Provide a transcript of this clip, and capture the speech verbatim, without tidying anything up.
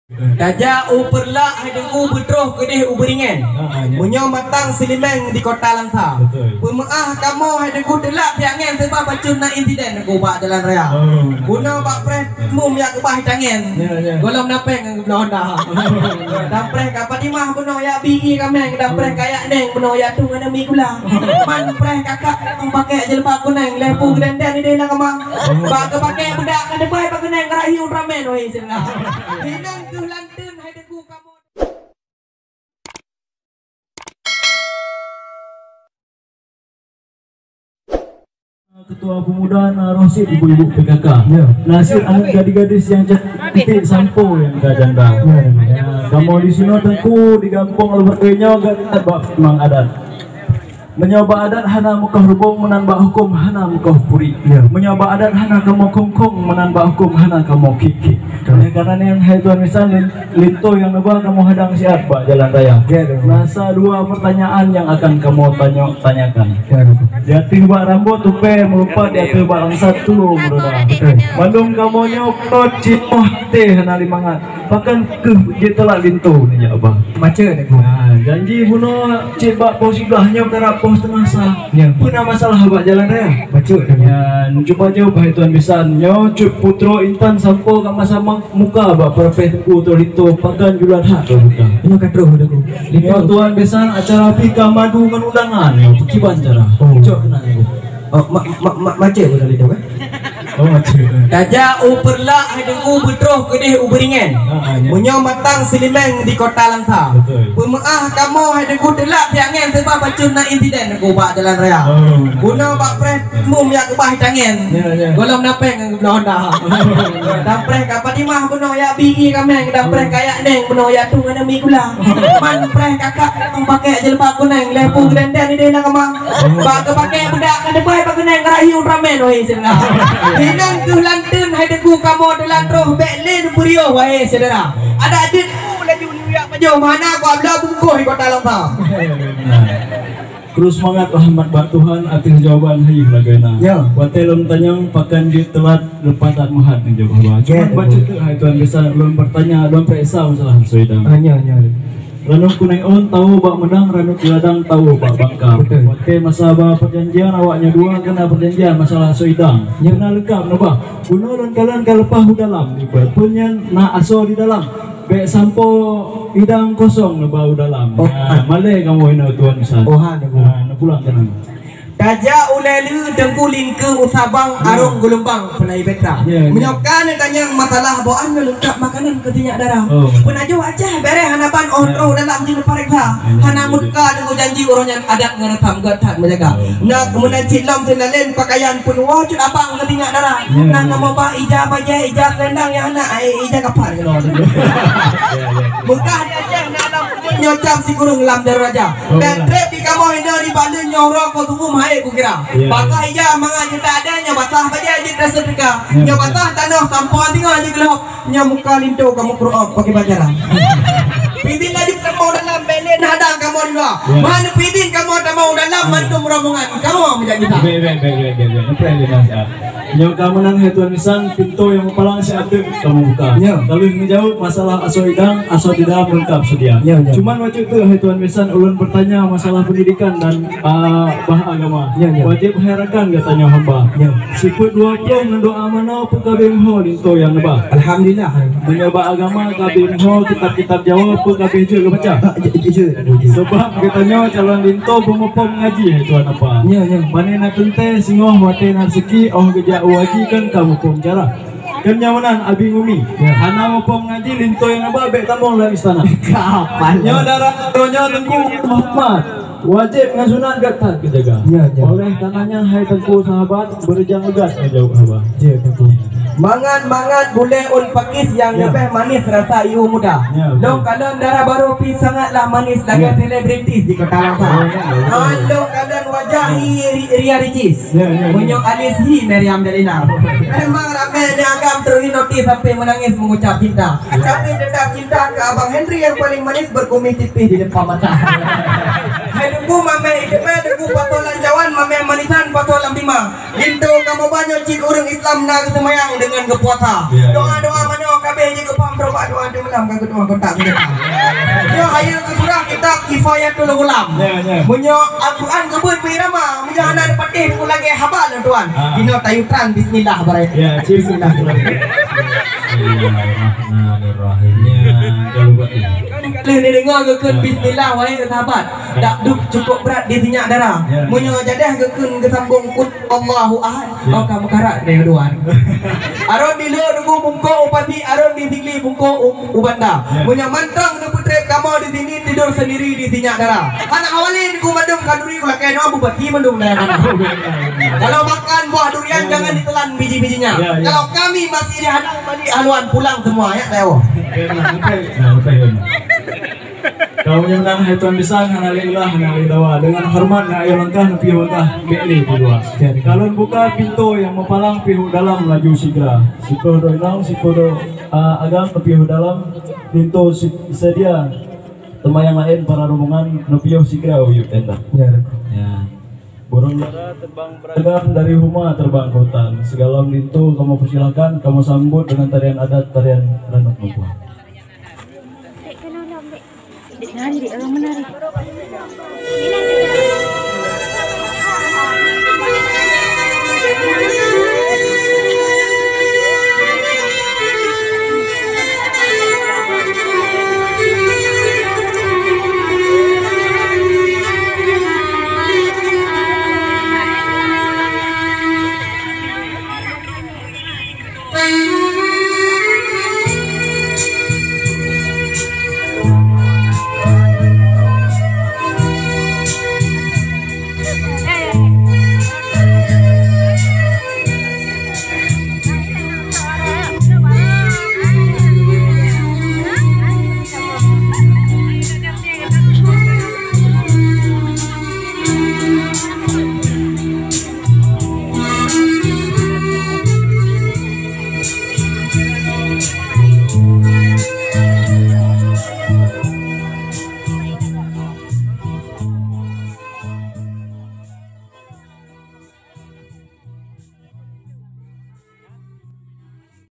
Tajak u Peureulak hai Teungku beutroh keudeh u Beuringèn. Ha, ha, ya. Meunyoe matang Seulimeng di Kota Langsa. Betul. Peumeu'ah kamoe hai Teungku teulak siat angèn sebab bacut na insiden Teungku bak jalan raya. Oh. Bunoe bak preh mum jak keubah tangèn. Ya, ya. Gohlom na péng ngon geubloe Honda. Dan preh ka Fatimah bunoe jak bi ié kaméng, dan preh ka jak Neng bunoe jak tueng aneuk mi gula. Man preh kakak pakèk jeuleuba kunéng, lhèe pu geudendeng idéh lam kama. Bak geupaké beudak ka deubai bak kunéng, gerak hiu Ultraman, wahé syedara. Hinan keuh lanteun hai Teungku kamoe. Ketua Pemuda na roh sit ibu-ibu P K K. Ya. Na sit aneuk gadis-gadis nyang cantik sampoe nyang ka janda. Ya. Ya, kamoe di sinoe Teungku di gampông Alue Bak Nyoe gak that bak memang adat. Meunyoe bak adat hana meukoh rubông, meunan bak hukôm hana meukoh puri. Ya. Meunyoe bak adat hana kamoe khong-khong, meunan bak hukôm hana kamoe khiek-khiek. Betul. Oleh karena nyan, hai tuan bisan, lin-, linto nyang neuba kamoe hadang siat bak jalan raya. Ya, betul. Masa dua pertanyaan yang akan kamoe tanyo-, tanyakan. Ya, betul. Di ateueh bak rambôt tupée meurupat, di ateueh bak langsat tulo meuroda. Betul. Bandum kamoe nyoe peuet cit moh até hana lé mangat. Pakon keuh jiteulat linto nyan, Abah? Macet, Teungku. Ha, janji bunoe cit bak poh siblaih, nyoe karab poh siteungoh sa. Ya. Peue na masalah bak jalan raya? Macet, Teungku. Nyan, cuba jaweueb, hai tuan bisan. Nyoe cut putroe intan sampoe ka masa ma-, muka bak peurapéh Teungku troh linto, pakon jula that troh linto. Nyoe ka troh, Teungku. Linto. Nyoe tuan bisan acara pih ka madu ngon undangan, nyoe peukiban cara. Oh. Cok keunan, Teungku. Oh, ma-, ma-, ma-, macet bunoe linto, eh? Oh, macet. Tajak u Peureulak hai Teungku beutroh keudeh u Beuringèn. Ha, ha, ya. Meunyoe matang Seulimeng di Kota Langsa. Betul. Peumeu'ah kamoe hai Teungku teulak siat angèn sebab bacut na insiden Teungku bak jalan raya. Oh. Bunoe bak preh mum jak keubah tangèn. Ya, ya. Gohlom na péng ngon geubloe Honda. Dan preh ka Fatimah bunoe jak bi ié kaméng, dan preh ka jak Neng bunoe jak tueng aneuk mi gula. Man preh kakak pakèk jeuleuba kunéng, lhèe pu geudendeng idéh lam kama. Bak geupaké beudak ka deubai bak kunéng, gerak hiu Ultraman, wahé syedara. Hinan keuh lanteun hai Teungku kamoe teulat troh, bèk lé neupeuriyôh, wahé syedara. Adak jeuet laju neujak pajoh, mana ku abloe bungkôh di Kota Langsa. Terus semangat rahmat bak Tuhan ateueh jawaban hayeuh lagèe na. Ya. Watèe lôn tanyong pakon jeuet teulat leupah that meuhat neujaweueb haba. Ya, cuman betul. Bacut teuk hai tuan bisan, lôn bertanya, lôn peuriksa masalah asoe idang. Ah, ya, ya. Ranub kunéng ôn tawoe bak meudang, ranub ladang tawoe bak bangka. Betul. Watèe masa ba perjanjian awaknyan dua keu na perjanjian masalah asoe idang. Ya. Nyan na leungkap neuba. Bunoe lôn kalon ka leupah u dalam, peue nyan na asoe di dalam. Bèk sampoe idang kosong neuba u dalam. Oh. Nah, malèe kamoe hinoe tuan bisan. Oh, ha, neuba. Nah, neupulang keunan. Tajak ulèe le Teungku lingkeu u Sabang, ya, arong geulumbang peulai petra. Ya, ya. Meunyoe ka neutanyong masalah boh an, leungkap makanan keu sinyak dara. Oh. Peunajoh Aceh bèrèh hana ban, oh, ya, troh dalam jeuet pareksa. Ya, hana, ya, meuka deungon janji uroe nyan adat ngon reusam gèt that meujaga. Oh. Na meunan cit lom seunalén pakaian peunuwoe cut abang keu sinyak dara. Ya, na, ya, kamoe ba ija bajèe, ija selendang nyang hana, eh, ija kapan keunoe. Ya, ya. Meuka di Aceh na lam nyoe cam sikureueng lam jaroe raja. Oh, dan, ya, trép di kamoe hinoe di Bali nyoe uroe kosong hai kukira. Ya, ya. Basah ija mangat jeuet adak, nyoe basah bajèe jeuet setrika. Ya, ya. Nyoe basah tanoh sampoe singoh jeuet geulhôb. Nyoe muka linto kamoe kruok pakai bacara. Pidin laju tamong dalam, bèk lé neuhadang kamoe di luwa. Ya. Man pidin kamoe tamong dalam, ya, mandum rombongan kamoe meujak gita. Bèk, bèk, bèk, bèk, bèk, bèk. Apa yang dia maksud? Nyoe ka meunan hai tuan bisan, pintoe nyang meupalang siat teuk kamoe buka. Ya. Ka lheueh neujaweueb masalah asoe idang, asoe di dalam leungkap seudia. Ya, ya. Cuman bacut teuk hai tuan bisan, ulôn bertanya masalah pendidikan dan, ah, bah agama. Ya, ya. Wajéb hai rakan geutanyoe hamba. Ya. Sifeuet dua ploh ngon doa manoe peukabeh meuho linto nyang neuba. Alhamdulillah. Meunyoe bak agama kabeh meuho kitab-kitab Jawoe peukabeh jeuet geubaca. Ah, jeuet, jeuet, jeuet. Sabab geutanyoe calon linto beumuphom ngaji hai tuan apa. Ya, ya. Pane na teuntèe singoh watèe na raseuki, oh geujak u haji kan ka muphom cara. Kan nyan meunan Abi ngon Umi. Ya. Hana muphom ngaji linto nyang neuba bèk tamong lam istana. Kapan? Nyoe dara nyoe Teungku Muhammad. Wajéb ngon sunat gata teujaga. Ya, ya. Oleh karena nyan, hai Teungku sahabat, beureuja gata neujaweueb haba. Ya, Teungku. Mangat-mangat gulèe ôn pakis nyang, ya, leubeh manis rasa ié muda. Ya, betul. Lôn kalon dara barô pih sangatlah manis lagèe, ya, selebritis di Kota Langsa. Ya, ya, ya, betul. Ah, lôn kalon wajah, ya, hi, ri-, Ria Ricis. Ya, ya, ya. Meunyoe alis hi Meriam Dalina. Memang ramè nyang agam teuhinotis sampai menangis mengucap cinta. Ya. Tapi tetap cinta ke Abang Henry yang paling manis berkumis tipis di depan mata. Hai Teungku mamè item, Teungku pasoe lam cawan, mamè manisan pasoe lam bima. Linto kamoe ba nyoe cit ureueng Islam na geuseumayang deungon geupuasa. Ya, ya. Doa-doa manoe ka Eh, jeuet keu paham droe bak doa di malam ka geutuan kontak senjata. Nyoe hayeue keu surah kitab Kifayatul Ghulam. Ya, ya. Meunyoe Al-Quran geubeuet meuirama, meunyoe hana neupatéh pun lagèe haba lôn tuan. Ah. Dinoe tayue tran bismillah barai. Ya, cip. Bismillah. Bismillahirrahmanirrahim. Ya, kalau buat ini. Lheuh neudeungoe geukheun bismillah wahai sahabat. Ya. Dak duek cukup brat di sinyak dara. Ya. Meunyoe jadah geukheun geusambong kul Allahu ahad, ya, maka meukarat deh dua. Aron di lô nunggu bungkôk u pasi, aron di sigli bungkôk u, u banda. Ya. Meunyoe mantong neupeutrép kamoe di sini tidur sendiri di sinyak dara. Hana awali nunggu mandum khanduri u lakèe nyoe bupati mandum daya mana. Kalau makan buah durian, ya, jangan, ya, ditelan biji-bijinya. Ya, ya. Kalau kami masih dihadang balik haluan pulang semua ya, tahu. Oke, nah, oke. Nah, oke, oke. Kamoe nyang na hai tuan bisan, hana lé ulah, hana lé dawa. Dengan hormat na ayo langkah, neupiyôh langkah, bèk lé peuluwa. Ka lôn buka pintoe nyang meupalang pih u dalam laju sigra. Siploh droe inong, siploh droe, ah, agam neupiyôh u dalam, pintoe si-, seudia. Teuma nyang laén para rombongan neupiyôh sigra u yup tenda. Ya. Ya. Burung dara terbang beragam dari huma terbang ke hutan. Segala pintu kamoe persilakan, kamoe sambut dengan tarian adat, tarian ranub meutuah. Dek, kalau lom, Dek. Dek, nari, Dek, orang menari.